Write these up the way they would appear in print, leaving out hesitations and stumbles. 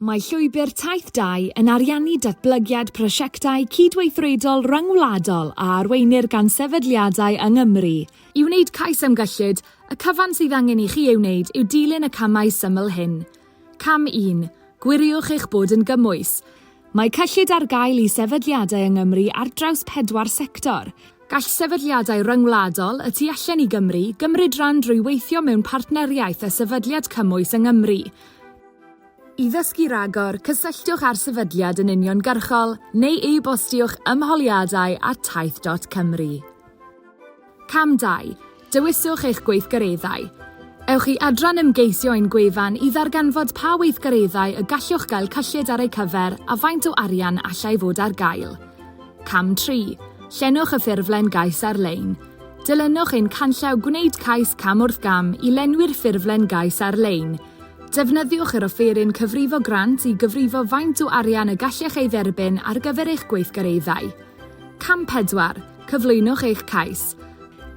Mae Llwybr Taith 2 yn ariannu datblygiad prosiectau cydweithredol rhyngwladol a arweinir gan sefydliadau yng Nghymru. I wneud cais am gyllid, y cyfan sydd angen i chi ei wneud yw dilyn y camau syml hyn. Cam 1, Gwiriwch eich bod yn gymwys. Mae cyllid ar gael i sefydliadau yng Nghymru ar draws pedwar sector. Gall sefydliadau rhyngwladol, y tu allan i Gymru, gymryd rhan drwy weithio mewn partneriaeth â sefydliad cymwys yng Nghymru. I ddysgu rhagor, cysylltwch â'r sefydliad yn uniongyrchol neu e-bostiwch ymholiadau at taith dot cymru. Cam 2. Dewiswch eich gweithgareddau. Ewch i adran ymgeisio ein gwefan i ddarganfod pa weithgareddau y gallwch gael cyllid ar eu cyfer a faint o arian allai fod ar gael. Cam 3. Llenwch y ffurflen gais ar-lein. Dilynwch ein canllaw Gwneud Cais Cam wrth Gam i lenwi'r ffurflen gais ar-lein. Defnyddiwch yr offeryn cyfrifo grant i gyfrifo faint o arian y gallech ei dderbyn ar gyfer eich gweithgareddau. Cam 4. Cyflwynwch eich cais.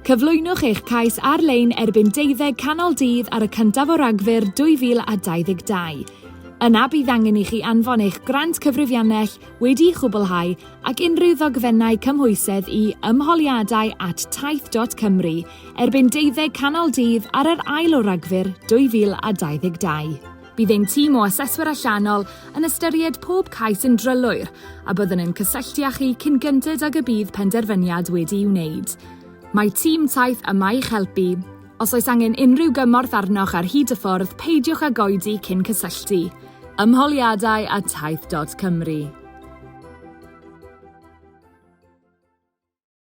Cyflwynwch eich cais ar-lein erbyn deuddeg canol dydd ar y cyntaf o Ragfyr 2022. Yna bydd angen i chi anfon eich grant cyfrifiannell wedi'i chwblhau ac unrhyw ddogfennau cymhwysedd i ymholiadau at taith dot cymru erbyn deuddeg canol dydd ar yr ail o Ragfyr 2022. Bydd ein tîm o aseswyr allanol yn ystyried pob cais yn drylwyr a byddwn yn cysylltu â chi cyn gynted ag y bydd penderfyniad wedi'i wneud. Mae tîm Taith yma i'ch helpu. Os oes angen unrhyw gymorth arnoch ar hyd y ffordd, peidiwch ag oedi cyn cysylltu. Ymholiadau at taith dot cymru.